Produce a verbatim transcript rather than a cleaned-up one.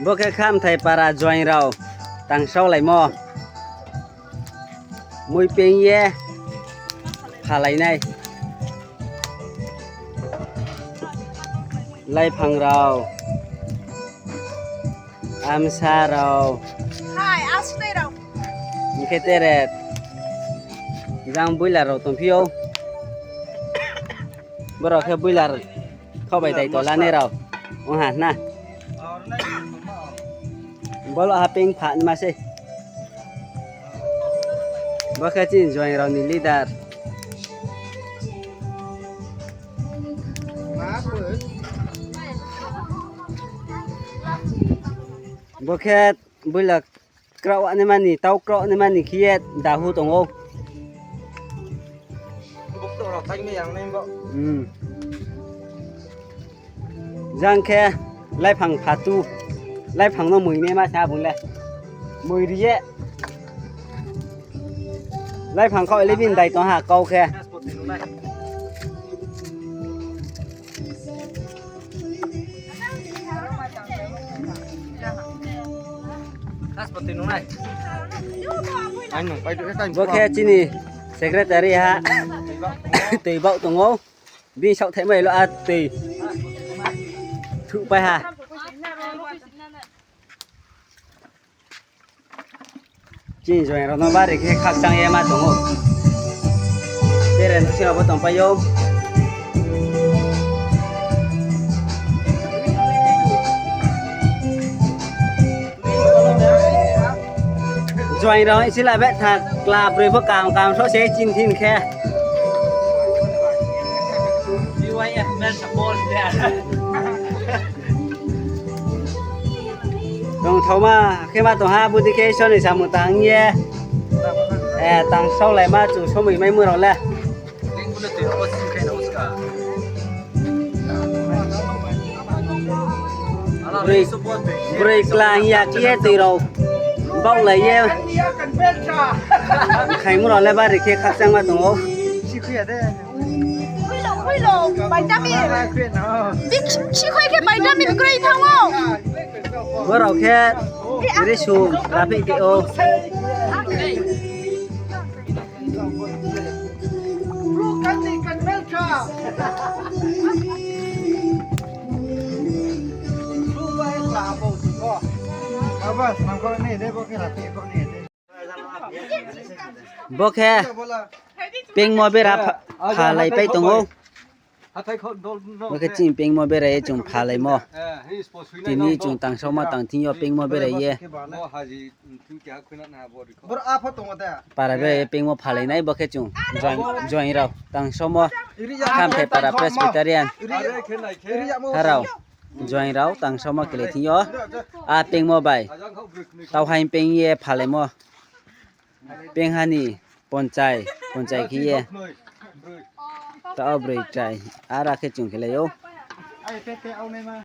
Bo khe Khamthai para joaing rao tangsaolaimo. Mui peing ye phalai nai. Laiphang rao, amsa rao, hing khe teret, jang boiler rao tongphi ou. Borao khe boiler khaoh bai daito lanai rao ong ha na. Bolo ha peing pha nma sei. Bo khe chini joaing rao ni leader. Bo khe boila kraoh naimani, tau kraoh naimani khe ye dahu tong ou. Jang khe laiphang phatu, laiphang no mui naima sa bung le. Mui ri ye. Laiphang khaoh le bini dai tong ha kau khe. Bo khe chini secretary ha. Toi baoh tong ou. Bini saohthaihmai lo a toi thuhpai ha. Chini joaing rao no bari khe khakchang ye ma tong ou. Tere nuhsing rao bo tongpai ou. Joaing rao sila betha kla broi pho kam kam so se chin thin khe. Tongthaoma khe ma tong ha, budi khe Isor ni samung tang ye, tangsaolaima chung somoi maimo rao le. Broi, broi kla hing ya khe ye toi rao baohlai ye khaimo rao le bari khe khakchangma tong ou. Sikhoi khe vitamin kroi thanng ou. Borao khe risu raphih ti ou. Bo khe pengmo bera pha-, phalaipai tong ou. Bo khe chini pengmo bera ye chung phalaimo. Tini chung tangsaoma tang thing yo pengmo bera ye. Para bera ye pengmo phalai nai bo khe chung joaing, joaing rao tangsaomo Khamthai para Presbyterian. Harao joaing rao tangsaomo kele thing yo. A pengmo bai tauhaing peng ye phalaimo. Pengha ni ponchai, ponchai khe ye. Tao broi chrai, ara khe chung khelai ou.